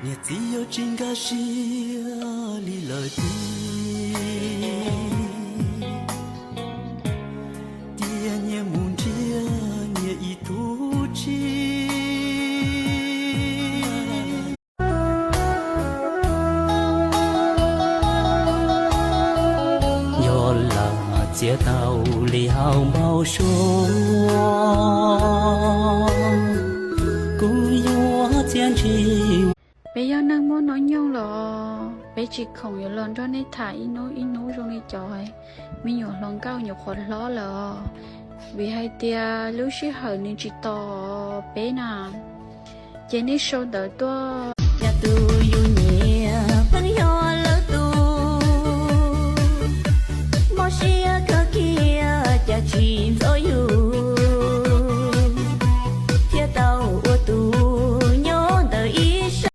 Niam txiv yuav tsis nkag siab li lawm tiag, cia nyias mus nrhiav nyias ib tug tshiab. Yog lawm txiav tau li hauv npau suav, kuv yuav txiav ntsig. Peb yog neeg muaj hnub nyoog los peb tsis khoom yuav los nrog nej tham ib hnub ib hnub zoo li cov me nyuam hluas nkauj nyuam qhuav hlob lawm os. Vim hais tias lub sij hawm nws tsis tos peb na. Ces nej sau ntawv tuaj. Yog tus